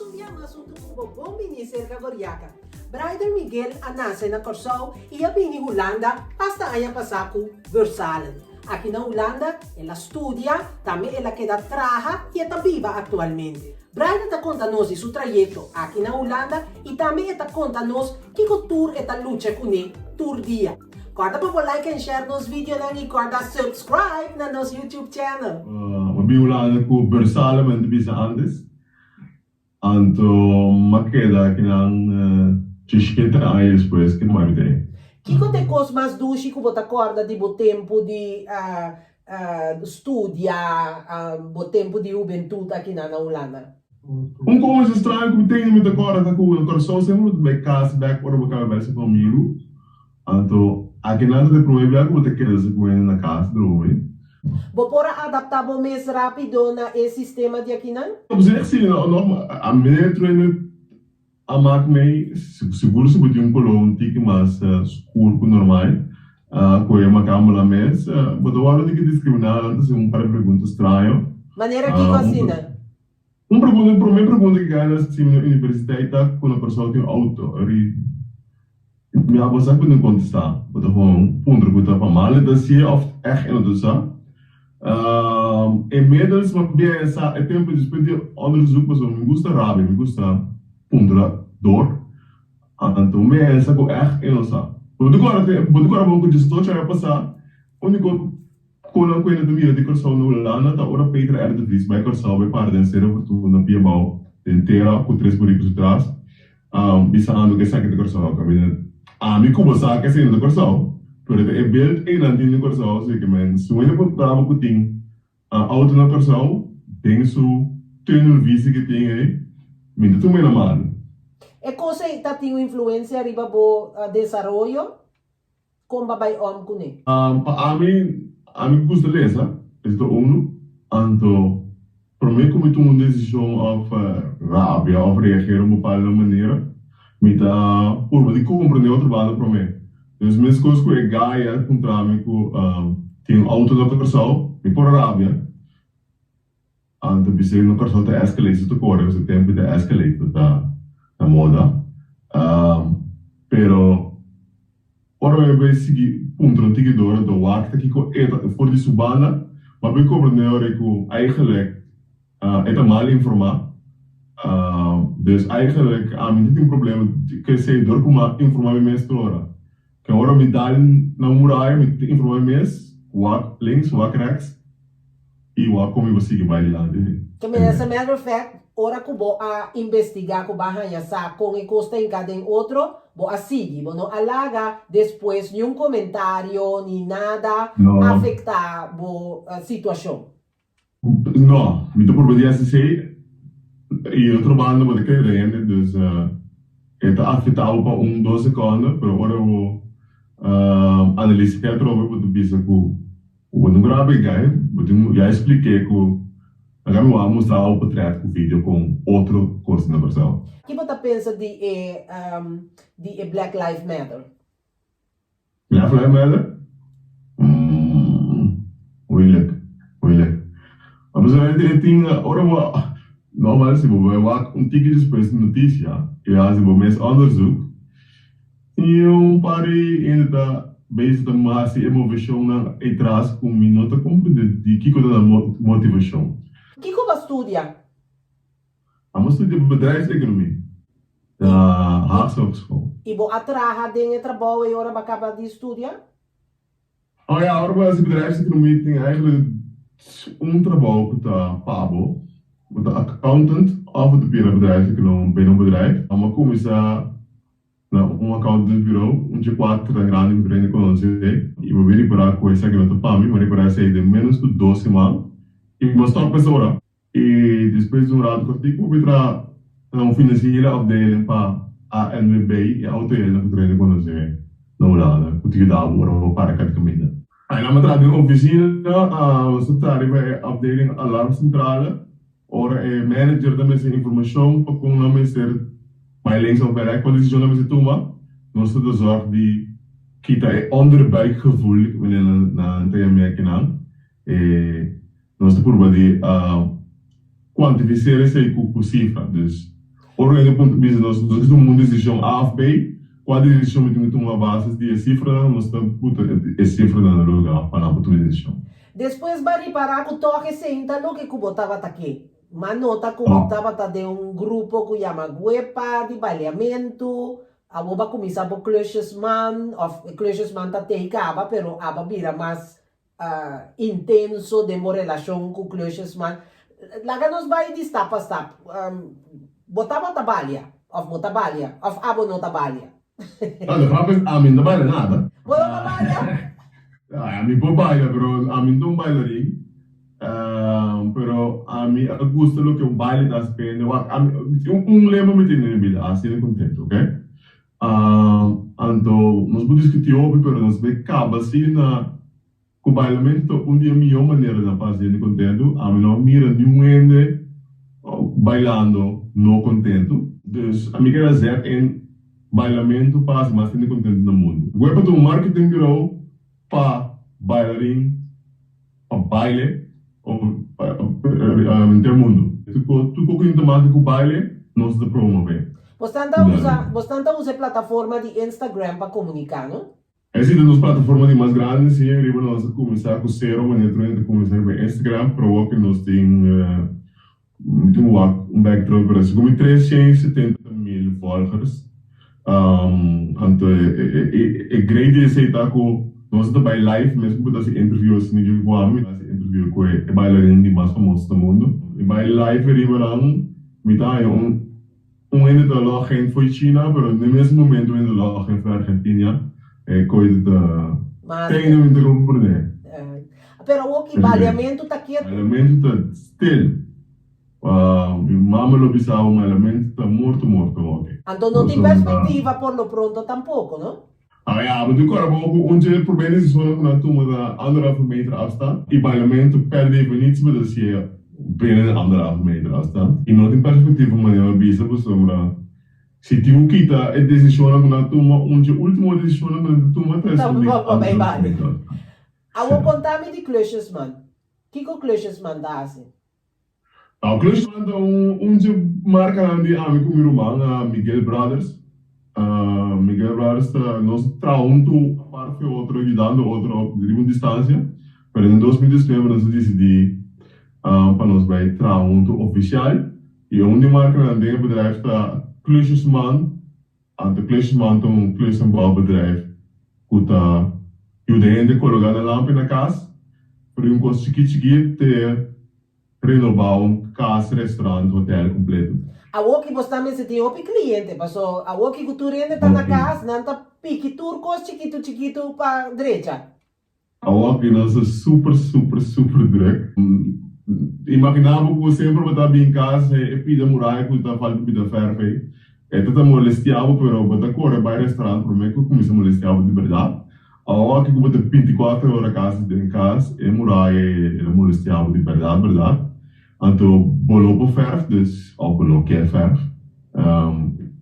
Un dia mas huntu ku bo bon bini serka Goriaka. Braider Miguel a nase na Kòrsou i a bini Hulanda basta aña pasá ku Bursalen. Aki na Hulanda el a studia, tambe el a keda traha i e ta biba aktualmente. Braider ta konta nos di su trayekto aki na Hulanda i tambe e ta konta nos kiko tur e ta lucha kuné tur dia. Kòrda pa bo like en share nos videonan i kòrda subscribe na nos YouTube channel. Bo bin Hulanda ku Bursalen men ta bisa antes. Anto m'a keda kinan djishete aña despues ke mami ta ei. Kiko ta e kos mas dushi ku bo ta kòrda di bo tempu di studia, bo tempu di hubentut akinan na Hulanda? Un kos straño ku mi tin mi ta kòrda ta ku na Kòrsou semper bo ta bai kas bèk ora bo kaba bai su ku amigu. Anto akinan ta e promé bia ku bo ta keda su ku hende na kas drumi. Bo por a adaptá bo mes rápido na e sistema di akinan? Op zich si, no, no, a meneer trainer a mak mei, sigur si bo tin un koló un tiki mas skur ku normal, ku e makamba nan mes, bo ta wòrdu tiki diskriminá, nan ta hasi un par di pregunta straño. Manera kiko asina? Un pregunta, un promé pregunta ki gana si mi na universiteit ta ku na Kòrsou tin outo. Ri mi a bo sa ku tin kontestá. Bo ta gewoon puntra ku ta pa mal e ta hasié òf ègt e no ta sa. Inmiddels mi a bia sa e tempu despues di onderzoek pasobra mi gusta rabia, mi gusta puntra dor. Anto mi a sa ku ègt e no sa. Bo ta kòrda, bo ta kòrda bon ku diesocho aña pasá úniko. Kon nan kuenta ta mira di Kòrsou na Hulanda ta ora Peter R. de Vries bai Kòrsou bai para den Sero Fortuna pia bou den tera ku tres buriku su tras bisando ku esaki ta Kòrsou kaminda ami ku bo sa ku esei no ta Kòrsou pero ta e beeld ei nan tin di Kòrsou así ke men sueño por bravo ku tin outo na Kòrsou den su tunnelvisie ku tin ei mi ta tuma e na malu. E kos ei ta tin un influensia riba bo desaroyo? Kon ba bai om kuné? Pa ami, ami gusta lesa, es ta unu. Anto, promé ku mi tuma un desishon òf rabia òf reagera un bepaldo manera, mi ta purba di komprendé otro banda promé. Dus meskos ku e guy a puntra mi ku tin un outo na Kòrsou, mi por rabia. Anto bisei no Kòrsou ta escalate su ta kore pasobra tempu ta escalate ta na moda pero ora mi a bai sigui puntra un tiki dor anto wak ta kiko e ta for di su banda mi a bai komprende ora ku eigenlijk e ta mal informa dus eigenlijk ami no tin problema ku esei dor ku mi a informa mi mes tur ora ke ora mi dal na un muraya mi ta informa mi mes wak links wak rechts. I wak kon mi bo sigui bai dilanti. Ke men as a matter of fact, ora ku bo a investigá ku bo a haña sa kon e kos ta hinká den otro, bo a sigui. Bo no a laga despues niun komentario ni nada No. afektá bo situashon. No, mi ta purba di hasi esei i otro banda bo ta kere hende, dus e ta afektá bo pa un dos sekondo, pero ora bo analis'é atrobe bo ta bisa ku Bo no graba e guy, bo tin ya expliké ku laga mi wak mustra bo potret ku video kon otro kos na Kòrsou. Ki bo ta pensa di e di e Black Life Matter? Black Life Matter? Umm moeilijk, moeilijk. Pasobra e tin ora bo normal si bo bai wak un tiki despues di notisia i hasi bo mes onderzoek. Tin un par di hende ta bezig ta hasi e moveshonnan eitras ku mi no ta komprendé di kiko ta nan motivashon. Kiko bo a studia? Amo studia bedrijfseconomie na Haagse Hogeschool. I bo a traha den e trabou ei ora bo a kaba di studia? Oh ja, ora bo hasi bedrijfseconomie tin eigenlijk un trabou ku ta pa bo. Bo ta accountant òf bo ta bira bedrijfseconoom binnen un bedrijf. Amo a kuminsá Na un accountant bureau, un dje cuater tan grandi cu tur hende conoce, y bo bin ripara cu esaki no ta pa mi, mi a ripara esey den menos cu dos siman, y mi a stop mesora. Y despues di un rato cortico bo bin traha na un financiële afdeling pa ANWB, e autohelnan cu tur hende conoce na Hulanda, cu ta yuda bo ora bo para cati caminda. Aynan mi a traha den oficina, nos ta traha riba e afdeling alarmcentrale. Ora e manager ta mester informashon pa kon nan mester bai links of bai rèks, kua desishon nan mester tuma, nos ta zorg di kita e onderbuikgevoel wanneer nan ta yam'é akinan. E nos ta purba di kuantifiseer esei ku sifra. Dus. Ora hende puntra bisa nos, nos ke tuma un desishon A òf B, kua desishon mi tin ku tuma a base di e sifranan? Nos ta buta e sifranan na lugá pa nan por tuma e desishon. Despues bo a ripará ku tòg esei ta loke ku bo tabata ke. M'a nota ku bo tabata den un grupo ku yama Guepa di baliamentu. Awor bo a kuminsá bo klusjesman, òf e klusjesman ta tei kaba, pero abo a bira mas intenso den bo relashon ku klusjesman. Laga nos bai di stap pa stap. Bo tabata balia, òf bo ta balia, òf abo no ta balia? No, de grap is ami no ta baila nada. Bo no ta baila? Ami por baila, pero ami no ta un bailarin. Pero ami a gusta loke un baile ta hasi pende. Wak, ami, un lema mi tin den mi bida, hasi hende contento, ok? Anto, nos por discuti hopi, pero nos bay caba si na Ku bailamentu ta un di e mihó maneranan pa hasi hende kontentu. Ami no a mira niun hende bailando no kontentu. Dus ami keda zet in bailamentu pa hasi mas hende kontentu na mundu. Guepa ta un marketing bureau pa bailarin, pa baile henter mundu. Tur ko ku tin ta maka ku baile nos ta promove. Bosnan ta usa bosnan ta usa e plataforma di Instagram pa komuniká, no? Esei ta nos plataforma di mas grandi, sí, riba nos a kuminsá ku sero manera tur hende ta kuminsá riba Instagram, pero awor ku nos tin, mi tin wak un bek terug, pero segun mi 370,000 volgers, anto e great di esei ta ku nos ta bai live mes ku bo ta hasi interview asina di ku ami, mi ta hasi interview ku e bailarin di mas famoso na mundu, mi bai live riba nan, mi ta haña un. Un hende ta log in fo'i China, pero n'e mes momento un hende ta log in fo'i Argentina. E koe ta tene mi ta komprendé. Pero awor ki baliamentu ta ketu? Baliamentu ta stil. Mi mama lo bisa bo baliamentu ta morto morto awor ki. Anto no tin perspectiva por lo pronto tampoco, no? Ah ya, bo tin kòrda bo ku un dje promé desishonnan ku nan tuma ta anderhalve meter afstand i bailamentu per definitie bo ta hasié binnen anderhalve meter afstand i no tin perspektiva manera bo bisa pasobra si tin ku kita e desishonnan ku nan tuma un dje ultimo desishonnan ku nan ta tuma ta esun di anderhalve meter afstand. Awor konta mi di klusjesman. Kiko klusjesman ta hasi? Nou, Klusjesman ta un dje markanan di ami ku mi ruman, Miguel Brothers. Miguel Brothers ta, nos traha huntu apart fe otro, yudando otro riba un distansia, pero den 2019 nos a disidí pa nos bai traha huntu ofisial i un di markanan den e bedrijf ta Klusjesman. Anto Klusjesman ta un klus en bouwbedrijf ku ta yuda hende kologa nan lampi na kas, for di un kos chikí chikí te Renobá un kas, restaurant, hotel kompleto. Awoki bos ta mester tin hopi kliente paso awoki ku tur hende ta na kas nan ta piki tur kos chikitu chikitu pa drecha. Awoki nos ta super super super druk. Imagina bo ku semper bo ta bin kas e pida muraya ku ta falta pida verf ei. E ta ta molestia bo pero bo ta kore bai restaurant prome ku kuminsa molestia bo di berdad. Awor ku bo ta binti kuater ora kasi den kas e muraya e ta molestia bo di berdad berdad. Anto bo lo por verf dus of bo no kier verf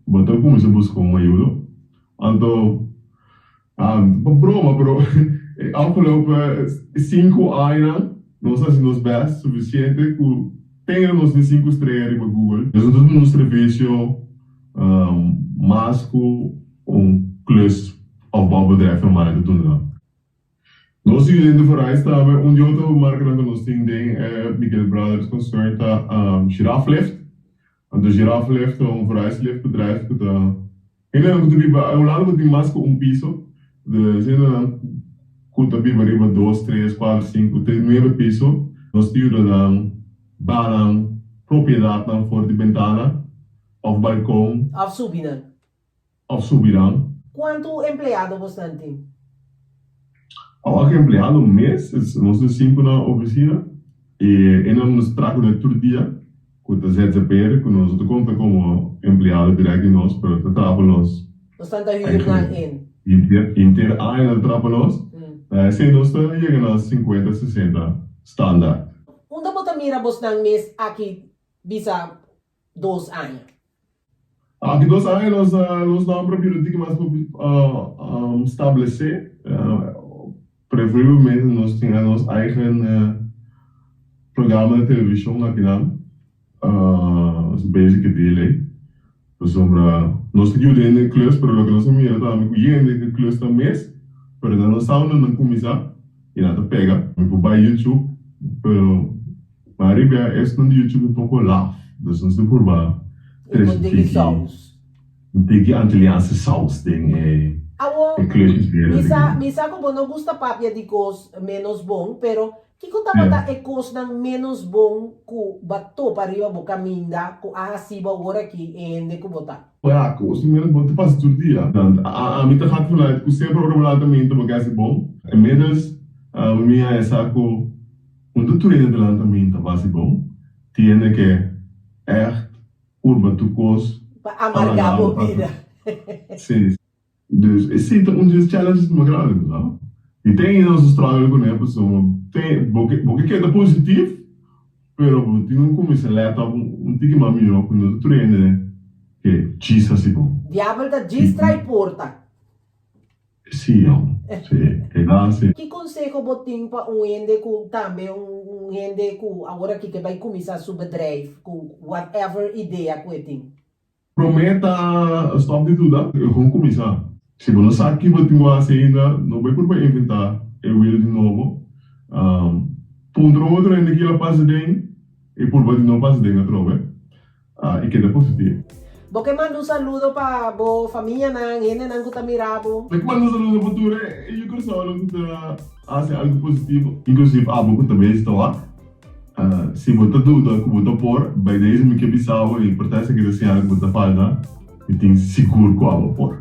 bo ta kuminsa buska un ayudo. Anto ta pa broma pero e afgelopen sinku añanan nos a hasi nos best sufisiente ku tene nos tin sinku strea riba Google. Nos ta duna un servisio mas ku un klus of bouwbedrijf normal ta duna nan. Nos tin den Vooruit tambe un di otro markanan ku nos tin den e Miguel Brothers concern ta Giraffe Lift. Anto Giraffe Lift ta un vooruitsliftbedrijf ku ta hendenan ku ta biba Hulanda ku tin mas ku un piso, dus hendenan ku ta biba riba dos, tres, kuater, sinku te nuebe piso, nos ta yuda nan baha nan propiedatnan for di bentana òf balkon. Òf subi nan. Òf subi nan. Kuantu empleado bosnan tin? Awor ki empleado mes, nos tin sinku na ofisina i e nan nos traha ku nan tur dia ku ta ZZP'er ku nos no ta konta komo empleado dirèkt di nos pero ta traha pa nos. Nos tan ta hür nan in. Henter aña nan ta traha pa nos. Esei nos ta yega na sinkuenta, sesenta standaard. Unda bo ta mira bosnan mes aki bisa dos aña? Aki dos aña nos nos nomber a bira un tiki mas stablesé. Preferiblemente nos tin nos eigen programa di televishon akinan. Nos ta bezig ku e deal ei. Pasobra nos ta yuda hende klus, pero loke nos a mira tambe ku yende ke klus ta mes, pero nan no sa unda nan kuminsá i nan ta pega. Mi por bai YouTube, pero mayoria bia esnan di YouTube un poko laf, dus nos ta purba trese tiki un tiki Antilliaanse saus den e Awor, e klusjes mi sa mi sa ku bo no gusta papia di kos ménos bon, pero Kiko tabata e kosnan ménos bon ku bo a topa riba bo kaminda ku a hasi bo awor aki e hende ku bo ta? Ja, kosnan ménos bon ta pasa tur dia. Ami ta gaat vanuit ku semper ora bo lanta minta bo ke hasi bon. Inmiddels mi a hesa ku un ta tur hende ta lanta minta pa hasi bon. Tin hende ke ègt purba tur kos Pa amargá bo bida. Sí. Dus esei ta un di e challenges mas grandi, bo sa. I te ainda nos ta struggle kuné pasobra te bo ke bo ke keda positif pero bo tin ku kuminsá lèt òp un tiki mas mihó ku no ta tur hende ke djis hasi bon. Diabel ta djis trai porta. Sí, jong. Sí, helaas sí. Ki konseho bo tin pa un hende ku tambe un hende ku awor aki ke bai kuminsá su bedrijf ku whatever idea ku e tin? Promé ta stòp di duda i kon kuminsá. Si bo no sa ki bo tin ku hasi ainda, no bai purba inventá e wiel di nobo. Puntra un otro hende kila pasa den i purba di no pasa den atrobe i keda positivo. Bo ke manda un saludo pa bo famianan, hendenan ku ta mira bo? Mi ke manda un saludo pa tur e yu Kòrsounan ku ta hasi algu positivo, inklusive abo ku ta bezig ta wak. Si bo ta duda ku bo ta por, bai deze mi ke bisa bo i por ta esaki ta siñal ku bo ta falta, mi tin sigur ku abo por.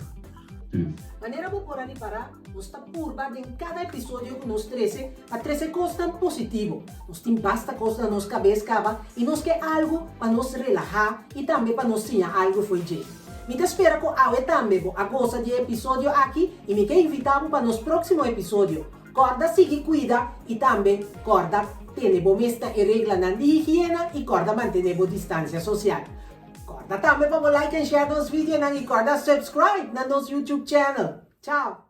Manera bo por a ripará, nos ta purba den kada episodio ku nos trese pa trese kosnan positivo. Nos tin basta kos na nos kabes kaba i nos ke algu pa nos relahá i tambe pa nos siña algu fo'i dje. Mi ta spera ku awe tambe bo a gosa di e episodio aki i mi ke invitá bo pa nos próksimo episodio. Kòrda sigui kuida i tambe kòrda tene bo mes na e reglanan di higiena i kòrda mantené bo distansia sosial. Kòrda tambe pa bo like en share nos videonan i kòrda subscribe na nos YouTube channel. Chao!